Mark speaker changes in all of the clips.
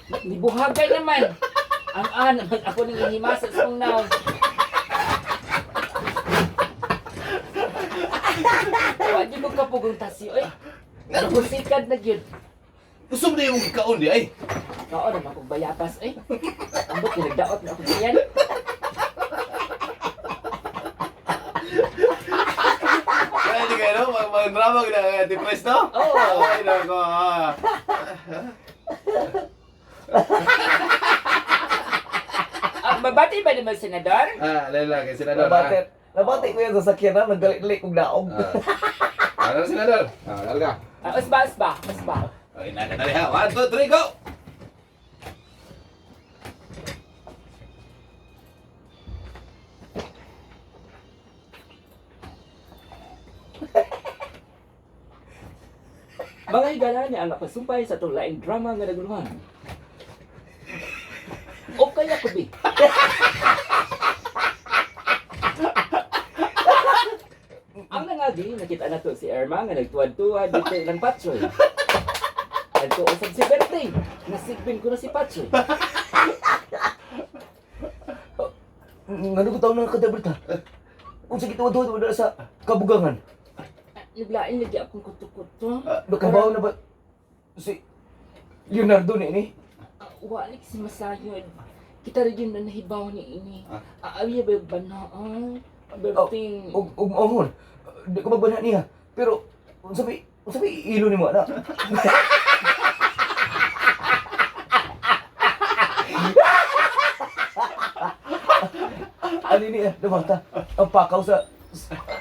Speaker 1: Nibuhagay naman. Ang an, ako nang ihimasa sa kong naong. Wa di mo kapugong tasi, oy. Nagusikad na gyud.
Speaker 2: Gusto mo na yung kaon di ay.
Speaker 1: Kao naman akong bayabas, eh. Ambot, nagdaot na ako diyan.
Speaker 2: Ay, di kayo no? Mga drama gina kay Ate no?
Speaker 1: Oo.
Speaker 2: Ay, nako. Ah.
Speaker 1: Ah, mabati ba naman, Senador?
Speaker 2: Ah, alala kay Senador.
Speaker 3: Nabati. Nabati ko yan sa sakyan na, nagdali-dali kong daog.
Speaker 2: Ah. Ano Senador? Ah, lalga.
Speaker 1: Ah, usba, usba, usba.
Speaker 2: Ay, nana dali ha. 1 2 3 go.
Speaker 1: Mga higala niya ang napasumpay sa itong laing drama nga naguluhan. O kaya kubi. Ang nangagi, nakita na to si Irma nga nagtuwad-tuwad dito ng patsoy. Nagtuusap si Berting, nasigbin ko na si Patsoy.
Speaker 3: Ngano ko taon na kadabrita? Kung sige tuwa-tuwa tuwa sa kabugangan.
Speaker 1: Naglain lagi akong kuto-kuto.
Speaker 3: Nakabaw na ba si Leonardo ni ini?
Speaker 1: Walik si Masayod. Kita rin yun na nahibaw ni ini. Aawiya ba yung banaan? Berting.
Speaker 3: Og og maungon. Di ko magbana niya. Pero unsa may ilo nimo ana? Ano niya, dumata. Ang pakaw sa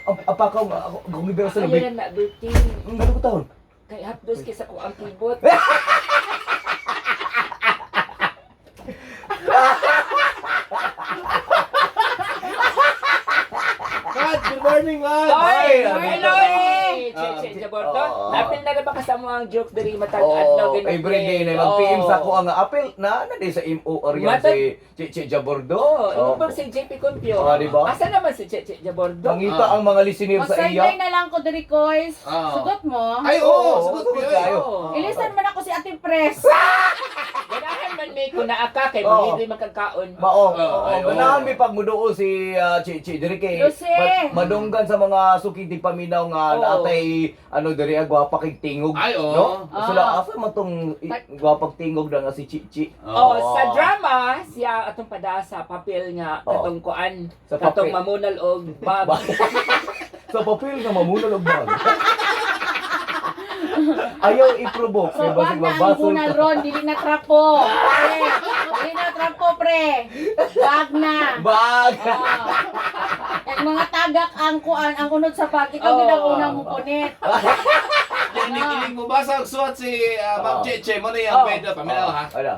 Speaker 3: ang pakaw nga ako akong gibira sa
Speaker 1: Ayaw
Speaker 3: labi.
Speaker 1: na na, Berting.
Speaker 3: Ngano ko taon?
Speaker 1: Kay hapdos kaysa ko ang kibot.
Speaker 2: Kat, good morning, man.
Speaker 1: Oy!
Speaker 3: Ay,
Speaker 1: Hello!
Speaker 3: ano
Speaker 1: Eh! Che, che, Jaborto.
Speaker 3: Oo.
Speaker 1: Napil na na ba kasama ang joke diri matag
Speaker 3: Oo,
Speaker 1: adlaw ganun,
Speaker 3: every day na
Speaker 1: eh.
Speaker 3: mag-PM sa
Speaker 1: Oo.
Speaker 3: ako ang apel na na di sa MOR yan
Speaker 1: Matag-
Speaker 3: si Chichi Jabordo.
Speaker 1: Oo,
Speaker 3: Oo.
Speaker 1: oh, si JP Compio.
Speaker 3: Oo, di ba?
Speaker 1: Asa naman si Che Che Jabordo?
Speaker 3: Mangita ang mga listener sa iya.
Speaker 4: Magsideline na lang ko diri, Koys.
Speaker 2: Ah.
Speaker 4: Sugot mo.
Speaker 2: Ay, oo,
Speaker 3: Oo,
Speaker 2: sugot ko
Speaker 3: sugot
Speaker 2: yun.
Speaker 3: tayo.
Speaker 1: Oo.
Speaker 4: Ilisan man ako si Ate Pres.
Speaker 1: Ganahan man may kung naa ka kay
Speaker 3: Oo.
Speaker 1: mangidoy makagkaon.
Speaker 3: Mao.
Speaker 2: Oo,
Speaker 3: Oo,
Speaker 2: ay, oo.
Speaker 3: ganahan mi pag muduo si Chichi diri kay
Speaker 4: Lucy!
Speaker 3: madunggan sa mga suki di paminaw nga
Speaker 1: Oo.
Speaker 3: naatay ano diri ah, gwapa kay tingog.
Speaker 2: Ay, oo.
Speaker 3: No?
Speaker 4: Oo.
Speaker 3: Sila asa man tong gwapag tingog na nga si Chichi.
Speaker 1: Oh,
Speaker 3: Oo.
Speaker 1: sa drama siya atong pada sa papel nga
Speaker 3: Oo.
Speaker 1: katong kuan,
Speaker 3: Sa
Speaker 1: katong
Speaker 3: papel.
Speaker 1: mamunal og bag.
Speaker 3: Sa papel nga mamunal og bag. Ayaw i-provoke
Speaker 4: So,
Speaker 3: kay
Speaker 4: wag
Speaker 3: basig
Speaker 4: na ang
Speaker 3: mabasol
Speaker 4: bunal
Speaker 3: ka.
Speaker 4: ron, dili na trapo. Pre, dili na trapo, pre. Wag na.
Speaker 3: Bag.
Speaker 4: Oo. Ang mga tagak ang kuan, ang unod sa bag, ikaw yun ang
Speaker 1: Oo.
Speaker 4: unang mupunit.
Speaker 2: Ilig mo ba sa suwat si Ma'am
Speaker 3: Oo.
Speaker 2: Cheche mo na yung
Speaker 1: Oo.
Speaker 2: bed. Paminaw ha.
Speaker 3: Ano?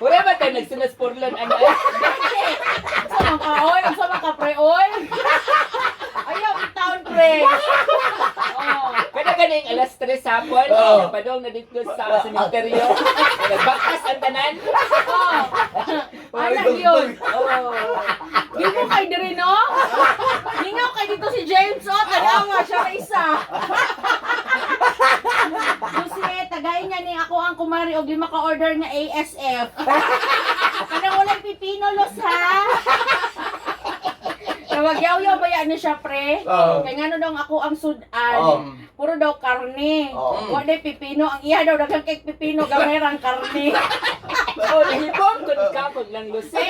Speaker 1: Wala ba tayo nagsunas porlan ano eh?
Speaker 4: Sa mga ka, oy, sa mga ka, pre, oy. Ayaw, itaon, pre. Oo.
Speaker 1: Kada ganing alas 3 hapon,
Speaker 3: Oo.
Speaker 1: napadong na dito sa sementeryo. Nagbakas ang tanan.
Speaker 4: Oo. Anak yun.
Speaker 1: Oo.
Speaker 4: Di mo kay diri, no? Ningaw kay dito si James, oh, tanawa siya ra isa. Lucy, tagay niya ni ako ang kumari og lima ka order nga ASF. Kanang walay pipino, Los, ha? Nawagyaw-yaw ba yan ni siya, pre?
Speaker 3: Oo.
Speaker 4: Kay ngano daw ako ang sudan.
Speaker 3: Oo.
Speaker 4: Puro daw karne.
Speaker 3: Oo.
Speaker 4: Wa day pipino. Ang iya daw daghang kay pipino gamay rang karne.
Speaker 1: Oh, nahibong ko ni kapag lang Lucy.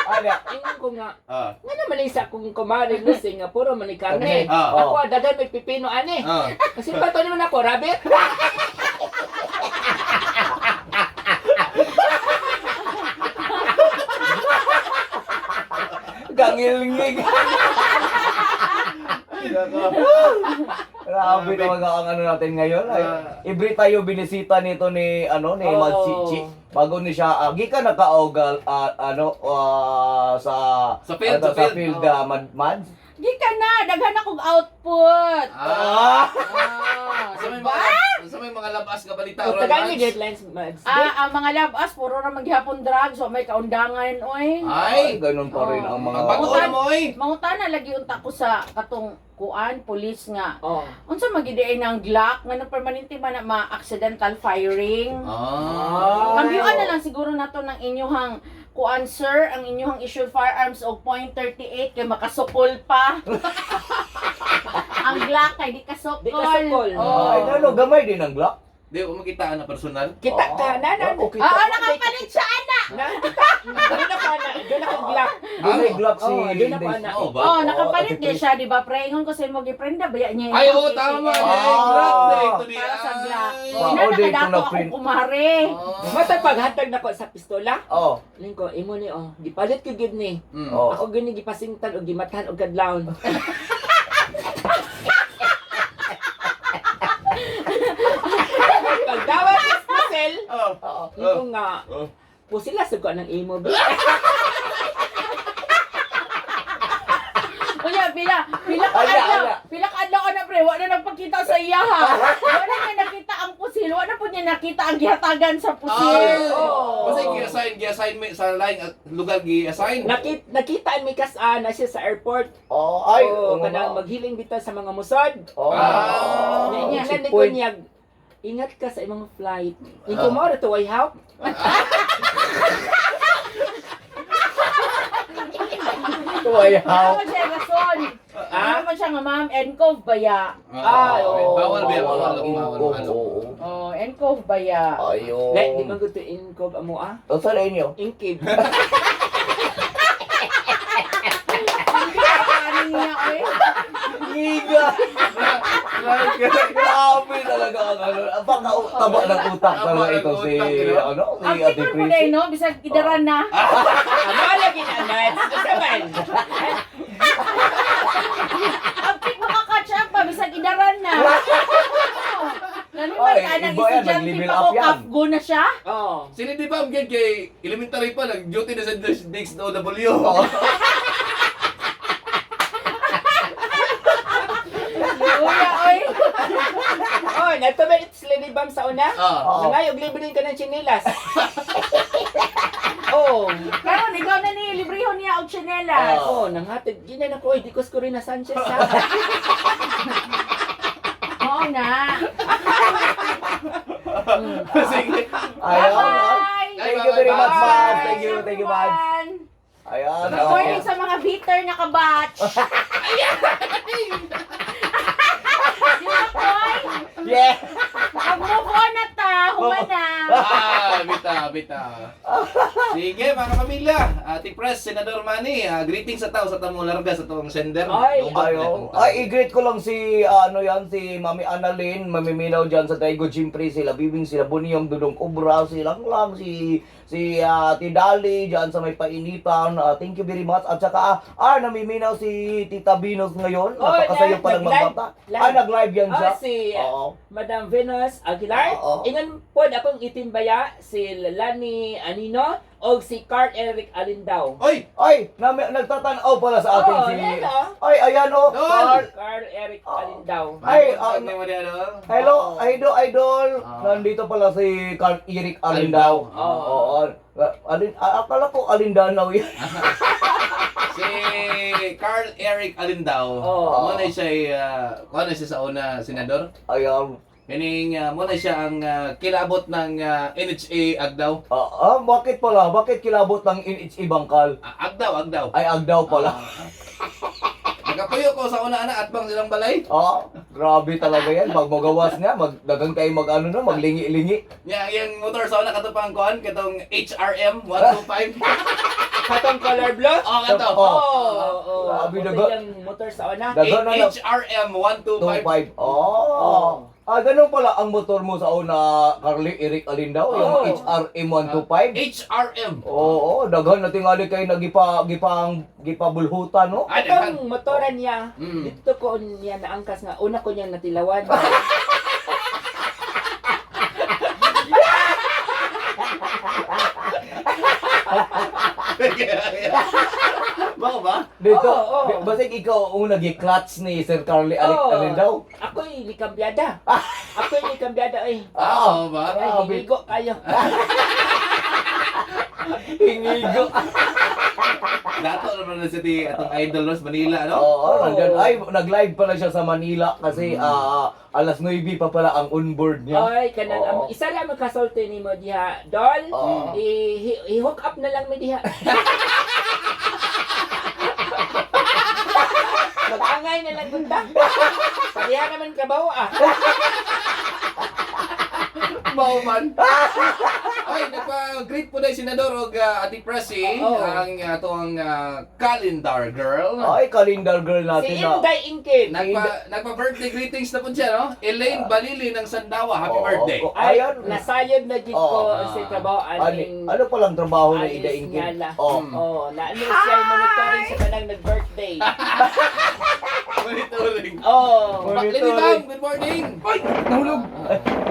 Speaker 3: Ano?
Speaker 1: Ingon ko nga,
Speaker 2: Ah.
Speaker 1: nga naman isa kong kumari Lucy nga puro man ni karne.
Speaker 2: Ah.
Speaker 1: Ako dagan may pipino ani.
Speaker 2: Ah.
Speaker 1: Kasi pato naman ako, rabbit.
Speaker 3: Gangilngig.
Speaker 2: Ay, nako.
Speaker 3: Grabe talaga ang ano natin ngayon. Ay, every tayo binisita nito ni ano ni
Speaker 1: Oo.
Speaker 3: Mad Chichi. Bago ni siya gikan nakaogal ano sa
Speaker 2: Sa field,
Speaker 3: ano,
Speaker 2: sa
Speaker 3: sa
Speaker 2: field.
Speaker 3: field Mad Mads.
Speaker 4: Gikan na, daghan akong output.
Speaker 2: Ah.
Speaker 3: Ah!
Speaker 4: Ah,
Speaker 2: Sa may
Speaker 4: diba?
Speaker 2: mga sa may mga labas. labas nga balita
Speaker 1: O,
Speaker 2: ron,
Speaker 1: tagaan ni
Speaker 2: Mads.
Speaker 1: deadlines, Mads.
Speaker 4: Ah, ang mga labas puro ra maghapon drugs, so may kaundangan oy.
Speaker 3: Ay,
Speaker 2: Ay,
Speaker 3: ganun pa rin ang mga...
Speaker 2: magbago na mo oy.
Speaker 4: Mangutana lagi unta ko sa katong kuan pulis nga.
Speaker 1: Oh.
Speaker 4: Unsa magidiay ng Glock nga nang permanente man na ma-accidental firing?
Speaker 2: Ah.
Speaker 4: Kambyuan na lang siguro nato ng inyuhang kuan sir, ang inyuhang issued firearms og .38 kay makasukol pa. Ang Glock kay di kasukol.
Speaker 1: Di kasukol.
Speaker 4: Oh.
Speaker 3: Ay, ano, gamay din ang Glock.
Speaker 2: Di ko makita na personal.
Speaker 1: Kita ka, na, na,
Speaker 3: Oh, kita.
Speaker 4: Ah, nakapalit siya ana.
Speaker 1: na, kita. Doon ako, na, doon ako Glock.
Speaker 3: Doon ay Glock si...
Speaker 1: Oh, doon ako, ana.
Speaker 2: Oo ba?
Speaker 4: Oh, nakapalit
Speaker 3: Ate
Speaker 4: niya siya, di ba? Pre, ingon ko sa imo giprenda ba niya?
Speaker 2: Ay, oo, tama.
Speaker 4: ATM.
Speaker 2: Ay, Glock na ito di.
Speaker 4: Para sa Glock.
Speaker 2: Ay.
Speaker 3: Wow.
Speaker 4: Ina
Speaker 3: Oh, di, ito
Speaker 4: nakadako
Speaker 3: na-print.
Speaker 4: akong kumare.
Speaker 2: Oh.
Speaker 1: Matag paghatag nako sa pistola.
Speaker 3: Oh,
Speaker 1: Lingko, imo ni oh, gipalit ko gyud ni.
Speaker 3: Oh.
Speaker 1: Ako gyud ni gipasingtan og gimatahan og kadlawon. Pagdawat is pusil,
Speaker 2: Oh.
Speaker 1: lingko nga
Speaker 2: Oh.
Speaker 1: pusila sa ko ng imo. Bi.
Speaker 4: Unya, pila, pila ka
Speaker 3: Ala,
Speaker 4: adlaw,
Speaker 3: ala.
Speaker 4: pila ka adlaw na pre, wa na nagpakita sa iya ha. Wa na niya nakita ang pusil, wa na po niya nakita ang gihatagan sa pusil.
Speaker 2: Ay.
Speaker 1: Oh.
Speaker 2: Basta gi-assign, gi-assign may sa line at lugar gi-assign.
Speaker 1: Nakita mi kas-an na siya sa airport.
Speaker 3: Oh, ay,
Speaker 1: Oh,
Speaker 3: oo
Speaker 1: kanang
Speaker 3: nga.
Speaker 1: maghiling bitaw sa mga musod.
Speaker 3: Oh.
Speaker 2: Ah.
Speaker 1: Nya
Speaker 3: Oh,
Speaker 1: ingat ni ko
Speaker 3: checkpoint.
Speaker 1: niya. Ingat ka sa imong flight. Ingko mo to way help.
Speaker 3: Tuway,
Speaker 4: Ano
Speaker 3: how?
Speaker 4: man siya rason?
Speaker 2: Ah?
Speaker 4: Ano man siya nga ma'am, Encove baya.
Speaker 2: Ah,
Speaker 1: Ay,
Speaker 2: oo. Bawal ba?
Speaker 3: Bawal
Speaker 2: Bawal,
Speaker 3: ang
Speaker 2: bawal,
Speaker 3: ingkob,
Speaker 2: bawal.
Speaker 3: oo.
Speaker 4: Oh, Encove baya.
Speaker 3: Ayun.
Speaker 1: Like di man gud to inkob amo ah.
Speaker 3: O, sa inyo?
Speaker 1: Inkib.
Speaker 4: Ano niya oy?
Speaker 3: Giga! Grabe talaga ang ano. Ang baka taba ng utak
Speaker 2: Taba
Speaker 3: talaga
Speaker 2: ng
Speaker 3: ito si,
Speaker 2: utak, you know?
Speaker 3: ano, si
Speaker 4: Ang
Speaker 3: Ate
Speaker 4: tikman mo
Speaker 3: Chris.
Speaker 4: na no, bisag idaran na.
Speaker 1: Amo lagi na Mads. Usa man.
Speaker 4: Ang tik makakatch up pa, bisag idaran na. Naniman
Speaker 3: Ay,
Speaker 4: ka nang
Speaker 3: iba yan,
Speaker 4: estudyante
Speaker 3: nag-level
Speaker 4: pa
Speaker 3: up
Speaker 4: ko,
Speaker 3: yan.
Speaker 4: kafgo na siya.
Speaker 1: Oh.
Speaker 2: Sino di ba ang kay elementary pa nag-duty na sa DXOW.
Speaker 3: Oo.
Speaker 4: Uya, oy.
Speaker 1: Oh, nato ba it's Lady Bam sa una?
Speaker 2: Ah.
Speaker 3: Oo.
Speaker 1: Nangayog libre ka ng tsinelas. Oh.
Speaker 4: Karon ikaw na ni librehon niya og tsinelas.
Speaker 1: Oh, nanghatid ginan ako oy, di ko Corina Sanchez ha.
Speaker 4: Oo na.
Speaker 2: Sige.
Speaker 3: Ayun.
Speaker 4: Bye-bye!
Speaker 3: Thank you very much,
Speaker 2: Bye.
Speaker 3: Mads. Thank you, Mads. Ayan.
Speaker 4: Good morning sa mga bitter na kabatch. Di ba, Koy?
Speaker 3: Yeah.
Speaker 4: Mag-move on na ta. Human na.
Speaker 2: Ah, bita, bita. Sige, mga kapamilya. Ate Press, Senador Manny, greetings sa tao sa tamong larga sa tawang sender.
Speaker 1: Ay,
Speaker 2: Lubak na
Speaker 3: Ayo.
Speaker 2: itong tao.
Speaker 3: Ay, i-greet ko lang si ano yan, si Mami Annalyn, mamimilaw diyan sa Daigo Jimpre, sila Bibing, sila Bunyong, Dudong Cobra, si Langlang, si si Tidali diyan sa may painitan. Thank you very much. At saka namiminaw si Tita Venus ngayon.
Speaker 1: Oh,
Speaker 3: Napakasayo pa ng
Speaker 1: nag-live.
Speaker 3: magbata.
Speaker 1: Live.
Speaker 3: Ah, nag-live yan siya.
Speaker 1: Oh, si
Speaker 3: Oo.
Speaker 1: Madam Venus Aguilar.
Speaker 3: Oo.
Speaker 1: Ingon pod akong itimbaya si Lani Anino o si Carl Eric Alindao.
Speaker 2: Oy!
Speaker 3: Ay, nagtatanaw pala sa atin
Speaker 1: Oh,
Speaker 3: si
Speaker 1: ayan, oh.
Speaker 3: Ay, ayan oh.
Speaker 2: Dol!
Speaker 3: Carl.
Speaker 1: Carl Eric
Speaker 3: Oo.
Speaker 1: Alindao.
Speaker 3: Ay,
Speaker 2: Ay, ni mo diyan, oh.
Speaker 3: Hello, idol, idol.
Speaker 2: Ah.
Speaker 3: Nandito pala si Carl Eric Alindao.
Speaker 2: Alindao.
Speaker 3: Oo. Alin, akala ko Alindanaw yan.
Speaker 2: Si Carl Eric Alindao.
Speaker 1: Oo.
Speaker 2: Mo na siya kuha na siya sa una senador.
Speaker 3: Ayan.
Speaker 2: Meaning, mo na siya ang kilabot ng NHA Agdaw.
Speaker 3: Bakit pala? Bakit kilabot ng NHA Bangkal?
Speaker 2: Ah, Agdaw, Agdaw.
Speaker 3: Ay, Agdaw pala.
Speaker 2: Nakapuyo ko sa una ana at bang silang balay.
Speaker 3: Ah, grabe talaga yan. Pag magawas niya, magdagang kayo mag ano no, maglingi-lingi.
Speaker 2: Nya yung motor sa una katong kuan katong HRM 125.
Speaker 1: Katong color blue?
Speaker 2: Oh, kato.
Speaker 3: Oh.
Speaker 1: Oo. Oh,
Speaker 3: Grabe,
Speaker 1: oh, yung motor sa una.
Speaker 3: Daga na lang.
Speaker 2: HRM 125.
Speaker 3: 2.5. Oh. Ah, ganun pala ang motor mo sa una, Carly Eric Alindao, yung
Speaker 1: Oo.
Speaker 3: HRM 125.
Speaker 2: HRM.
Speaker 3: Oo, daghan na tingali kay nagipa gipang gipabulhutan no.
Speaker 2: Ay, daghan.
Speaker 1: Katong motoran niya, dito ko niya naangkas nga una ko niyang natilawan.
Speaker 2: Bao ba?
Speaker 3: Dito,
Speaker 1: Oo, oo.
Speaker 3: basig ikaw ang nag-clutch ni Sir Carly Alec
Speaker 1: Oo.
Speaker 3: ano daw?
Speaker 1: Ako'y likambyada. Ako'y likambyada ay.
Speaker 2: Ah, oo ba?
Speaker 1: Ay,
Speaker 3: Grabe.
Speaker 1: hinigo kayo.
Speaker 3: Hingigo.
Speaker 2: Dato naman na si ti atong idol Los Manila, no?
Speaker 3: Oo, nandyan. Ay, nag-live pala siya sa Manila kasi alas 9 pa pala ang onboard niya.
Speaker 1: Oy, kanang
Speaker 3: Oo.
Speaker 1: isa lang makasulti nimo diha, Dol.
Speaker 3: Oo.
Speaker 1: I-hook up na lang mi diha. Mag-angay na lang gunta. Pareha naman kabaw ah.
Speaker 2: Bao man. Ay, nagpa-greet po na yung Senador og Ate Presi,
Speaker 1: Oo.
Speaker 2: ang atong calendar girl.
Speaker 3: Ay, calendar girl natin
Speaker 1: Si
Speaker 3: na.
Speaker 1: Inday Ingkin.
Speaker 2: Nagpa-birthday greetings na po siya, no? Elaine Balili ng Sandawa. Happy
Speaker 3: Oo,
Speaker 2: birthday.
Speaker 3: oo.
Speaker 1: Ay,
Speaker 3: Ayan.
Speaker 1: nasayod na gid ko
Speaker 3: Oo.
Speaker 1: sa trabaho
Speaker 3: Ano,
Speaker 1: aning
Speaker 3: ano palang trabaho ni
Speaker 1: Alice
Speaker 3: Ida Ingkin?
Speaker 1: Ngala.
Speaker 3: Oh.
Speaker 1: Oh, na ano siya monitoring sa kanang nag-birthday.
Speaker 2: Monitoring.
Speaker 1: Oh.
Speaker 2: Lady Bang, good morning.
Speaker 5: Ay! Nahulog!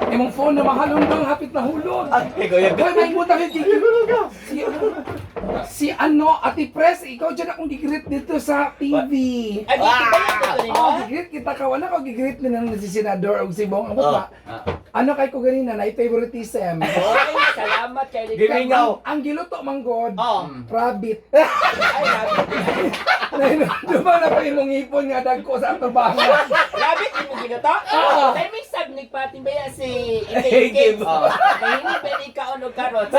Speaker 5: Imong phone na mahalong dong, hapit nahulog!
Speaker 3: Ay, kuya.
Speaker 5: Hoy, may butang yung si ano, Ate Pres, ikaw dyan akong gigreet dito sa TV.
Speaker 1: Ay, dito ba yan ito nimo?
Speaker 5: Oh, gigreet kita ka. Wala ko gigreet ni nang si Senador og si Bong. Amo
Speaker 3: Oh.
Speaker 5: ba? Ano kay ko ganina, na favoritism.
Speaker 1: Oy, salamat kay Lady
Speaker 3: Gimingaw.
Speaker 5: Ang giluto manggod,
Speaker 1: Oh.
Speaker 5: rabbit.
Speaker 1: Ay, rabbit.
Speaker 5: Duman na pa imong ngipon nga dagko sa trabaho.
Speaker 1: Rabbit imo giluto?
Speaker 5: Ah.
Speaker 1: Kay may sab nagpatimbaya si Inday Ingkin.
Speaker 3: Oh.
Speaker 1: Kay hindi pa ni kaon og carrots.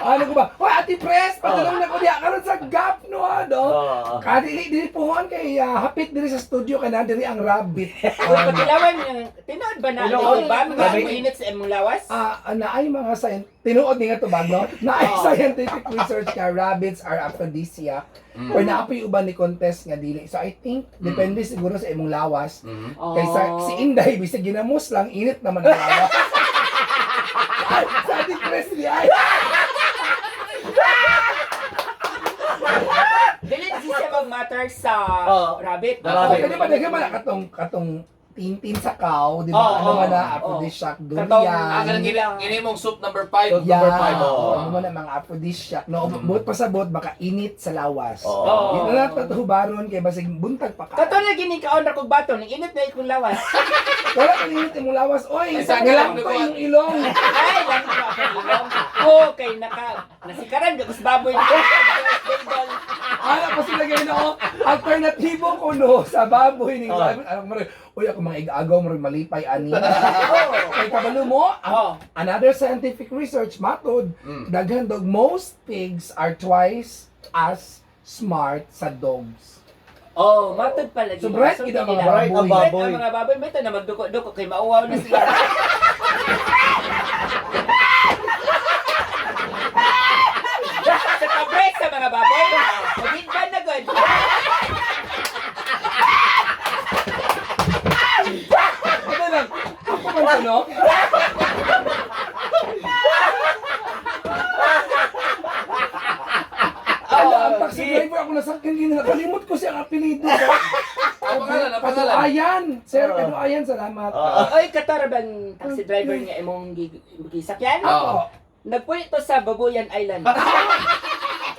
Speaker 5: Ano ko ba? Hoy, Ate Pres, padulong na ko diha karon sa gap no ano.
Speaker 3: Oo.
Speaker 5: Kadili dili pohon kay hapit diri sa studio kay na diri ang rabbit.
Speaker 1: Uy, pakilawan yung tinuod ba na?
Speaker 3: Tinuod.
Speaker 1: Tinuod ba? Mga
Speaker 3: Grabe.
Speaker 1: init sa imong lawas?
Speaker 5: Na ay mga tinuod ni nga tubag no? Na ay
Speaker 1: Oo.
Speaker 5: scientific research nga rabbits are aphrodisiac. Or naapoy uban ni contest nga dili. So I think depende siguro sa imong lawas.
Speaker 1: Oh.
Speaker 5: Kaysa si Inday bisag ginamos lang init naman ang lawas. Ay, sa Ate Pres di ay.
Speaker 1: Dili siya mag-matter sa
Speaker 3: Oo.
Speaker 1: rabbit.
Speaker 3: Rabbit.
Speaker 5: Okay, di ba daghan man na katong katong tintin sa cow, di ba?
Speaker 1: Oo,
Speaker 5: Ano man na
Speaker 1: oo.
Speaker 5: aphrodisiac
Speaker 1: Katong-
Speaker 2: Ah,
Speaker 5: durian.
Speaker 2: kanang gini mong soup number 5.
Speaker 3: Soup
Speaker 5: Yeah,
Speaker 3: number 5, oo.
Speaker 5: ano man ang mga aphrodisiac. No, buot pa sa buot, baka init sa lawas.
Speaker 3: Oo.
Speaker 1: Oo.
Speaker 5: Di na lang tatubaron kay basig buntag pa ka.
Speaker 1: Kato na gini kaon ra kog baton, ang init na ikong lawas.
Speaker 5: Wala ka init imong lawas. Oy,
Speaker 2: Ay, sa
Speaker 5: nilang
Speaker 2: akin,
Speaker 5: pa yung ilong.
Speaker 1: Ay, lang ko ako ilong. Oh, kay naka nasikaran ko sa baboy.
Speaker 5: Ano pa sila ganyan ako? Alternatibo ko no sa baboy ning
Speaker 3: Oo.
Speaker 5: rabbit. Ano mo uy, ako mga igagaw mo malipay ani. Kay kabalo mo, ang
Speaker 1: Oh.
Speaker 5: another scientific research matod, daghan dog most pigs are twice as smart sa dogs.
Speaker 1: Oh, matod pala
Speaker 5: So bright gid ang mga
Speaker 3: Bright ang
Speaker 5: baboy.
Speaker 1: Bright
Speaker 3: baboy.
Speaker 1: ang mga baboy. May na magduko-duko kay mauwaw na sila. Sa kabret sa mga baboy, magigban na gud.
Speaker 5: Ito lang, ako man to, no? Ala, ang taxi driver ako nasakyan din. Nakalimot ko siya ang apelido.
Speaker 2: Ang pangalan, ang pangalan.
Speaker 5: Kaduayan. Sir, Kaduayan, salamat.
Speaker 1: Oy, katara bang taxi driver nga imong gisakyan?
Speaker 2: Oo.
Speaker 1: Nagpuyo to sa Babuyan Island.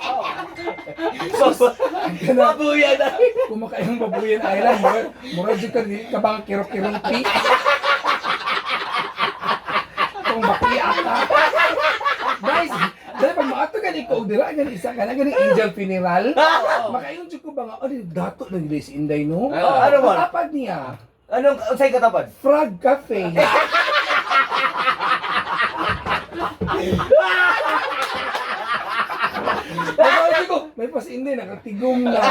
Speaker 1: Oh.
Speaker 3: Babuyan na.
Speaker 5: Kumakain ng Babuyan Island. Mura dyan ka, di ka bang kirok-kirupi? Itong bakya ka. Guys, dahil pag maato gani ko, dira gani isa ka na gani angel funeral. Makaingon jud ko ba nga, oh, dato lang gani si Inday no?
Speaker 2: Ah,
Speaker 3: ano man?
Speaker 5: Kapag niya,
Speaker 3: Anong, unsay katapad?
Speaker 5: Frog Cafe. Sabi ko, may pas Inday, nakatigom na.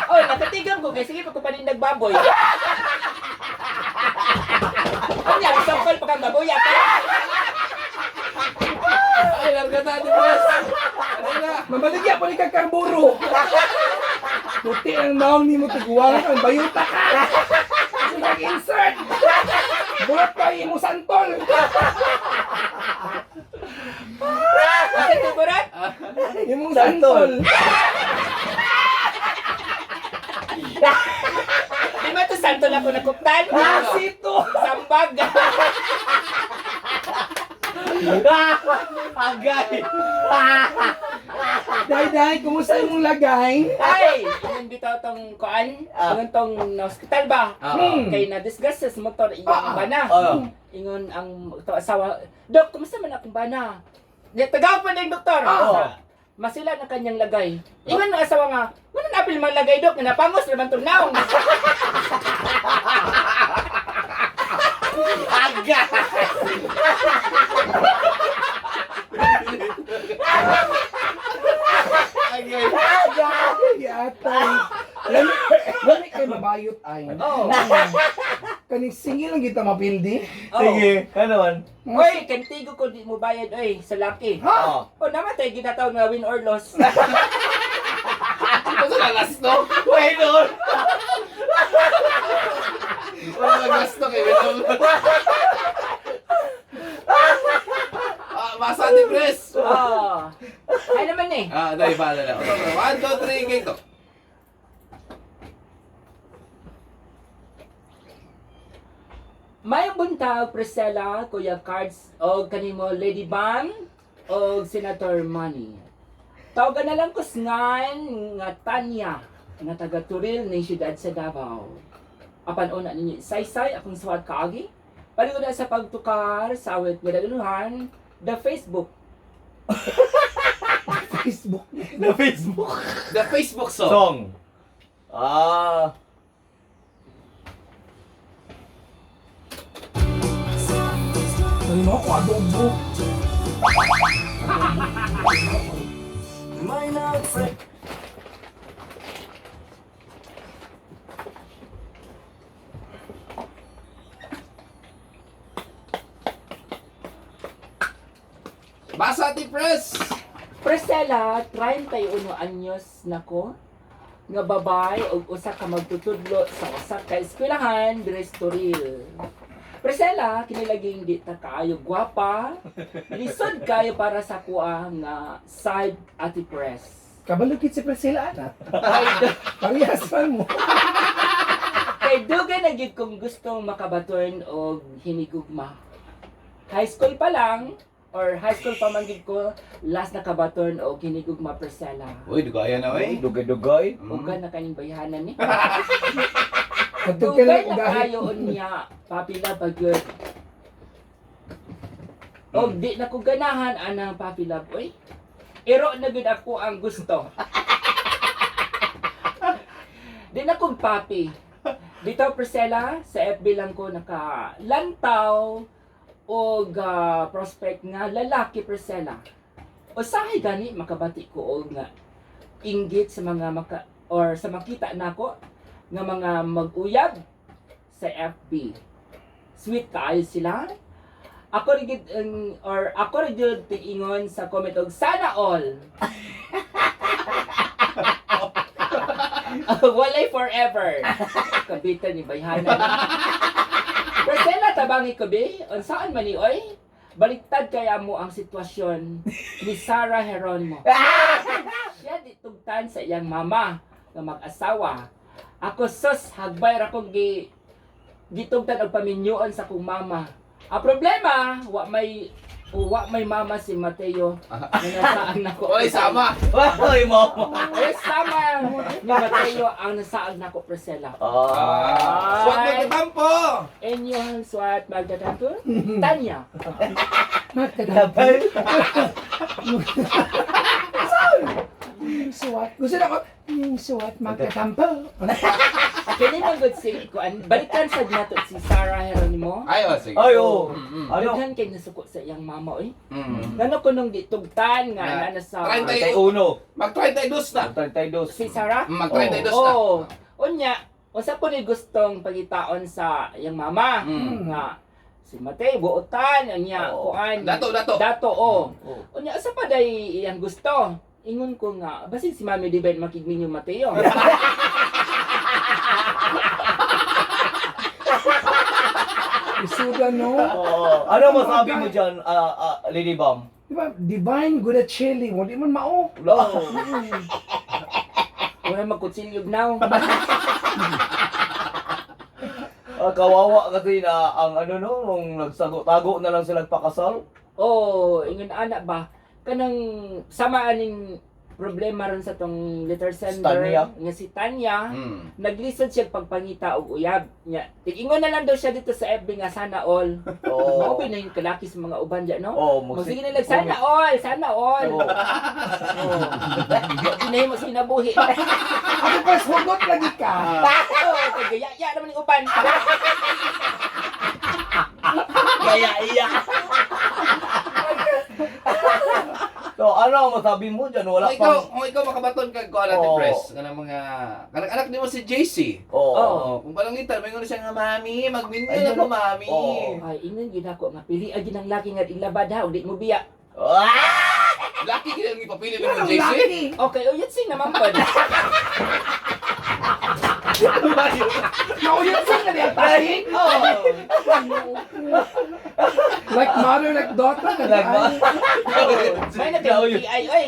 Speaker 1: Oh, nakatigam ko kay sige pa ko panindag baboy. Kanya, sangkol pa kang baboy ka.
Speaker 2: Ay, larga na, Ate Pres. Ano na?
Speaker 5: Mabaligya pa ni kag karburo. Tuti ang naong nimo tiguang ang bayuta ka. Sige insert. Bulat pa imo santol.
Speaker 1: Asa to burat?
Speaker 5: Imong santol.
Speaker 1: Di ba to santol ako nakuptan?
Speaker 5: Asito.
Speaker 1: Sambag.
Speaker 3: Agay!
Speaker 5: Day, day, kumusta imong lagay?
Speaker 1: Ay, ingon bitaw tong kuan, ingon tong na hospital ba?
Speaker 2: Oo.
Speaker 1: Kay na disgust sa motor iyang bana. Ingon ang to asawa, "Dok, kumusta man akong bana?" Ni tagaw pa din doktor. Sa, masila na kanyang lagay. Ingon ang asawa nga, "Wala na apil man lagay dok, nga napangos naman tong naong."
Speaker 3: Aga!
Speaker 2: Ay, ay.
Speaker 5: Ay, atay. Lami, lami kay mabayot ay.
Speaker 1: Oh.
Speaker 5: Kaning singil lang kita mapildi.
Speaker 1: Oh.
Speaker 3: Sige, ano man?
Speaker 1: Oy, kantigo ko di mo bayad oy sa laki.
Speaker 5: Ha?
Speaker 1: Oh, namatay ginatawag nga win or loss.
Speaker 2: Ito sa last no?
Speaker 3: Wait, no!
Speaker 2: Wala mag last no kay Win. Ah, basa ni Pres.
Speaker 1: Oh. Ay naman eh.
Speaker 2: Ah, dahil bahala na. One, two, three, game to.
Speaker 1: Mayong buntag, Priscilla, Kuya Cards, o kanimo Lady Bang, o Senator Manny. Tawagan na lang kusngan nga Tanya, nga taga Turil ni siyudad sa Davao. Apan una ninyo saysay akong suwat kaagi. Paliw na sa pagtukar sa awit nga the Facebook.
Speaker 5: Facebook.
Speaker 3: Na Facebook.
Speaker 2: The Facebook song.
Speaker 3: Song. Ah.
Speaker 5: Sabi mo ako, adobo.
Speaker 2: Basa ni Pres.
Speaker 1: Priscilla, 31 anyos nako nga babay og usa ka magtutudlo sa usa ka eskwelahan diri sa Toril. Priscilla, kinilaging di ta kaayo gwapa, lisod kayo para sa kuha nga side ati press.
Speaker 5: Kabalukit si Priscilla, ana.
Speaker 1: Kay,
Speaker 5: Parehas man mo.
Speaker 1: kay dugay na gyud kong gustong makabaton og hinigugma. High school pa lang or high school pa man gyud ko last nakabaton og hinigugma, Priscilla.
Speaker 2: Uy, dugaya na, uy.
Speaker 3: Dugay-dugay.
Speaker 1: Uga na kaning bayhanan ni.
Speaker 5: Katog ka
Speaker 1: Dugay
Speaker 5: lang
Speaker 1: na
Speaker 5: ugahi.
Speaker 1: kayo unya, papila ba gyud. Og di na ko ganahan anang puppy love oy. Iro na gyud ako ang gusto. Di na kong papi. Dito Priscilla, sa FB lang ko nakalantaw og prospect nga lalaki, Priscilla. Usahay gani makabati ko og nga inggit sa mga maka or sa makita nako nga mga mag-uyab sa FB. Sweet kaayo sila. Ako rin gid or ako rin gyud tiingon sa comment og sana all. Walay forever. Kabitan ni Bayhana. Priscilla, tabangi ko be. Unsaan man ni oy? Baliktad kaya mo ang sitwasyon ni Sarah Geronimo. Siya ditugtan sa iyang mama nga mag-asawa. Ako sus, hagbay ra kong gitugtan og paminyoon sa kong mama. Ang problema, wa may mama si Mateo nga nasaan nako.
Speaker 2: Walay sama.
Speaker 3: Ay, mama.
Speaker 1: Walay sama ni Mateo ang nasaag nako, Priscilla.
Speaker 3: Ah.
Speaker 2: Swat magtatampo.
Speaker 1: Inyong swat magtatampo, Tanya.
Speaker 5: Magkadabay. Suwat. Gusto na ko. Yung suwat magkatampo.
Speaker 1: Kini man gud si kuan, balikan sad nato si Sarah Geronimo.
Speaker 2: Ay, oh, sige.
Speaker 3: Ay, oo. Ano?
Speaker 1: Daghan kay nasuko sa iyang mama oy.
Speaker 2: Mm.
Speaker 1: Ngano kunong ditugtan nga
Speaker 2: Na-
Speaker 1: na sa
Speaker 3: 31.
Speaker 2: Mag-32 na.
Speaker 3: 32.
Speaker 1: si Sarah?
Speaker 2: Mag-32 na.
Speaker 1: Oo. Unya, unsa po ni gustong pagitaon sa iyang mama? Nga si Mateo buotan unya
Speaker 3: Oo.
Speaker 1: kuan.
Speaker 2: Dato, dato.
Speaker 1: Dato oh.
Speaker 3: Oo.
Speaker 1: Unya usa pa day iyang gusto. Ingon ko nga basin si Mami Divine makigminyo Mateo.
Speaker 5: Isuda no.
Speaker 3: Oo. Ano masabi mo dyan, Lady Bam?
Speaker 5: Di ba? Divine Gudacelli. Wala man mao.
Speaker 3: Wala.
Speaker 1: Wala magkutsilyog now.
Speaker 3: Ah, kawawa kasi na ang ano no, nung nagsago-tago na lang sila pakasal.
Speaker 1: Oh, ingon ana ba kanang sama aning problema ron sa tong letter sender
Speaker 3: Tanya.
Speaker 1: nga si Tanya. Naglisod siya pagpangita og uyab niya. Tig-ingon na lang daw siya dito sa FB nga sana all.
Speaker 3: Oo.
Speaker 1: Mao ba na yung kalaki sa mga uban diyan, no?
Speaker 3: Oo,
Speaker 1: Magsige na lang, sana all, sana all.
Speaker 3: Oo.
Speaker 1: Oo. Ginahimo sa kinabuhi.
Speaker 5: Ate Pres, hugot lagi ka.
Speaker 1: Oo, kay gaya naman yung uban.
Speaker 3: Kaya iya. So ano ang masabi mo dyan? Wala
Speaker 2: Kung ikaw,
Speaker 3: pang.
Speaker 2: kung ikaw makabaton kag kuan, Ate
Speaker 3: Oo.
Speaker 2: Pres, kanang mga kanang anak nimo si JC.
Speaker 3: Oo.
Speaker 2: Oo, kung palangitan, may ngono siya nga mami, magminyo
Speaker 3: Ay,
Speaker 2: na ko mami.
Speaker 3: Oo.
Speaker 1: Ay, ingon gid ako nga pili agi ng laki nga ilabad ha, ug di mo biya.
Speaker 3: Ah!
Speaker 2: Laki gid ang ipapili nimo
Speaker 5: Anong
Speaker 2: JC.
Speaker 5: laki?
Speaker 1: Okay, uyot sing naman pod.
Speaker 5: Nauyot sa nga niya tahi.
Speaker 1: Oo.
Speaker 5: Like mother, like daughter. na
Speaker 3: Like
Speaker 5: tahi.
Speaker 1: May na kay PI oy.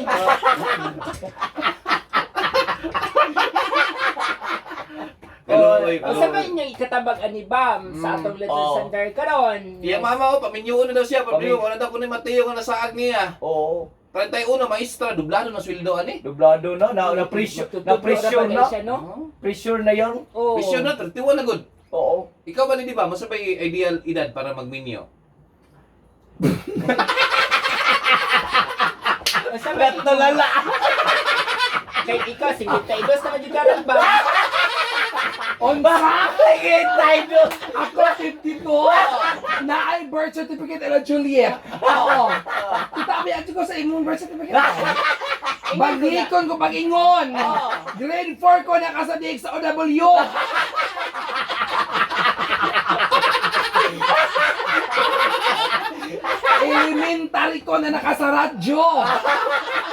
Speaker 2: Kaloy,
Speaker 1: Unsa ba
Speaker 2: kaloy.
Speaker 1: inyong ikatabag ani Bam sa atong letter
Speaker 3: Oo.
Speaker 1: sender karon?
Speaker 2: Iya mama oh, paminyoon na daw siya, paminyo na daw kuno Mateo nga nasaag niya.
Speaker 3: Oo.
Speaker 2: 31 maestra, dublado na sweldo ani.
Speaker 3: Dublado na, na, na pressure, na
Speaker 1: Magtutudlo
Speaker 3: pressure
Speaker 1: ra ba
Speaker 3: na.
Speaker 1: siya, no?
Speaker 3: Pressure na yan.
Speaker 1: Oo.
Speaker 2: Pressure na 31 na gud.
Speaker 3: Oo.
Speaker 2: Ikaw ba ni di ba, masa ba ideal edad para magminyo?
Speaker 1: Unsa ba
Speaker 3: Lat na lala.
Speaker 1: Kay ikaw 52 na jud karon ba?
Speaker 5: Unsa?
Speaker 3: Sige, tayo.
Speaker 5: Ako, 52. Na ay birth certificate ala Juliet. Oo. Kita abi ato ko sa imong birth certificate. Baglikon ko pag-ingon. Grade 4 ko nakasadik sa OW. Elementary ko na nakasaradyo.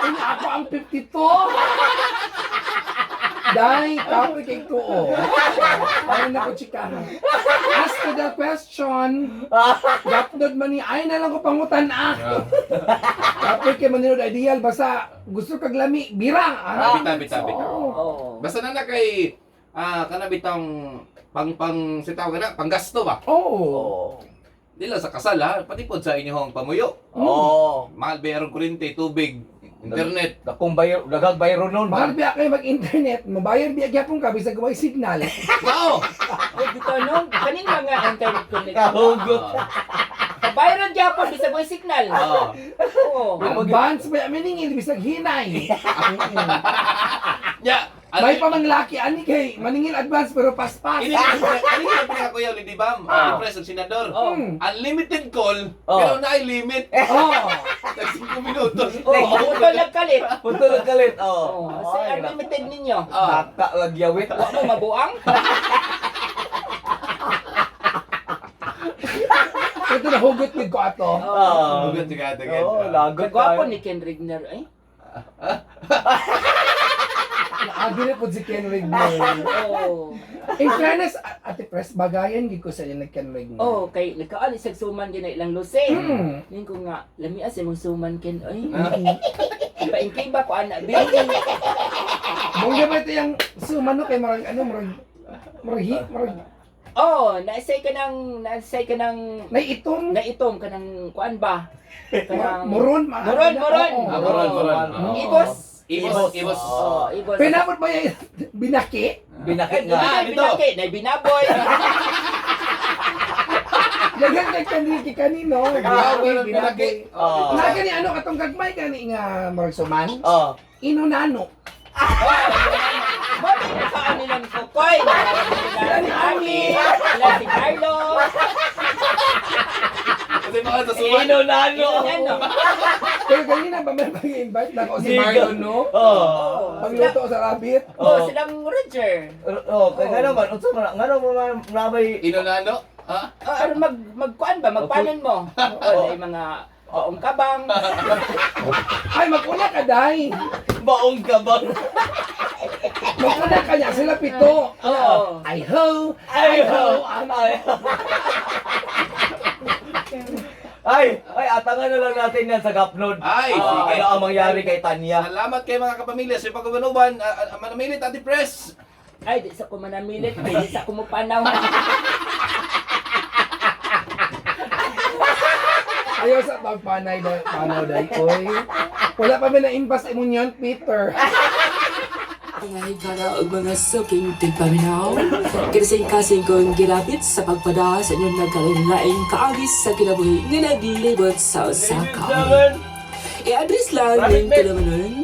Speaker 5: Una ako ang 52. Dahil kapoy kay tuo. Ay nako chikahan. As to the question, gapnod man ni ay na lang ko pangutan ah. Kapoy kay maninood ideal basta gusto kag lami bira. Ah.
Speaker 2: Bita, bita, bita.
Speaker 5: Oo.
Speaker 1: Oo.
Speaker 2: Basta na na kay kana bitang pang pang si tawag na panggasto ba?
Speaker 5: Oo.
Speaker 3: Oo.
Speaker 2: Di lang sa kasal ha, pati pod sa inyong pamuyo.
Speaker 3: Oo.
Speaker 2: Mahal ba yung kuryente, tubig, internet.
Speaker 3: Dakong bayro, daghang bayro nun.
Speaker 5: Mahal biya kayo mag-internet, mobayar biya gyapon ka bisag way signal.
Speaker 2: Mao.
Speaker 1: Uy, dito no, kaning mga internet connection.
Speaker 3: Kahugot.
Speaker 1: Kabayron gyapon bisag way signal.
Speaker 2: Oo.
Speaker 1: Oo.
Speaker 5: Advance ba maningil bisag hinay.
Speaker 2: Nya,
Speaker 5: May pamanglaki ani kay maningil advance pero paspas.
Speaker 2: Ini ini ang pinakakuyaw ni Dibam, ah. Pres ug senador.
Speaker 1: Oo.
Speaker 2: Unlimited call,
Speaker 3: Oh.
Speaker 2: pero naay limit.
Speaker 5: Oh.
Speaker 2: Tag 5 minutos.
Speaker 1: Oo, putol lang kalit.
Speaker 3: Punto lang kalit. Oo.
Speaker 1: Oo, sa unlimited ninyo.
Speaker 2: Ah.
Speaker 3: Naka lagyawit.
Speaker 1: Wa mo mabuang?
Speaker 5: Ito na hugot gid ko ato.
Speaker 3: Oo.
Speaker 2: Hugot siya agad.
Speaker 3: Oo, lagot
Speaker 1: Kagwapo
Speaker 3: tayo.
Speaker 1: ni Ken Rigner eh.
Speaker 5: Naagi na po si Ken Rigner.
Speaker 1: Oo.
Speaker 5: In fairness, Ate Pres, bagayan gid ko sa inyo ni Ken Rigner.
Speaker 1: Oh, kay nagkaali sa suman gid na ilang luse. Ning ko nga lami sa imong suman Ken oy. Ipaingkay ba ko ana bi?
Speaker 5: Bongga ba ito yung sumano kay marag ano marag marag hi- marag
Speaker 1: Oh, naisay ka ng
Speaker 5: naiitom
Speaker 1: naitom ka ng kuan ba? Kanang
Speaker 5: moron
Speaker 1: Moron, moron.
Speaker 5: Oo.
Speaker 2: Ah, moron, moron.
Speaker 5: Oo.
Speaker 1: Ibos.
Speaker 2: Ibos, ibos.
Speaker 1: Oh, ibos.
Speaker 5: Pinabot ba yung binaki?
Speaker 3: Binakit nga.
Speaker 1: Ah,
Speaker 2: dito.
Speaker 1: binaki, na binaboy.
Speaker 5: Daghang kay kanil kay kanino.
Speaker 2: Ah,
Speaker 5: Binaki,
Speaker 2: binaki.
Speaker 5: binaboy.
Speaker 3: Oo.
Speaker 5: Na gani ano katong gagmay gani nga marag suman?
Speaker 3: Oo.
Speaker 5: Inunano.
Speaker 1: Bakit nakaano lang ko, Koy? Sila ni Ami, sila si Carlos.
Speaker 2: Kasi mga sa suman.
Speaker 3: Inunano.
Speaker 1: Ano?
Speaker 5: Pero kanina ba may pag-invite na ako si
Speaker 3: Sige.
Speaker 5: Marlon no?
Speaker 3: Oo.
Speaker 5: Pagluto sa rabbit.
Speaker 1: Oh, silang Roger.
Speaker 3: Oo, kaya nga naman, unsa man, nga naman nabay
Speaker 2: Inunano? Ha?
Speaker 1: Oh, ano mag magkuan ba? Magpanon mo? Oh, ay mga oong kabang.
Speaker 5: Ay maguna ka day.
Speaker 3: baong ka ba?
Speaker 5: Maguna ka niya sila pito.
Speaker 1: Oo.
Speaker 5: I ho,
Speaker 3: Ay,
Speaker 5: I ho.
Speaker 3: ay. Ay, ay, atangan na lang natin yan sa Gapnod.
Speaker 2: Ay,
Speaker 3: Ah,
Speaker 2: sige.
Speaker 3: ano ang mangyari kay Tanya?
Speaker 2: Salamat kay mga kapamilya sa pagkabanuban. Manamilit, Ate Pres.
Speaker 1: Ay, di sa ko manamilit, di sa ko mupanaw.
Speaker 5: Ayaw sa pagpanay da, panaw day oy. Wala pa ba na imbas imong yun, Peter?
Speaker 1: Mga higala og mga suking tigpaminaw, kinising kasing kong gilapit sa pagpada sa inyong nagkalain-laing kaagis sa kinabuhi nga naglibot sa usa ka. I-address lang ning tulumanon.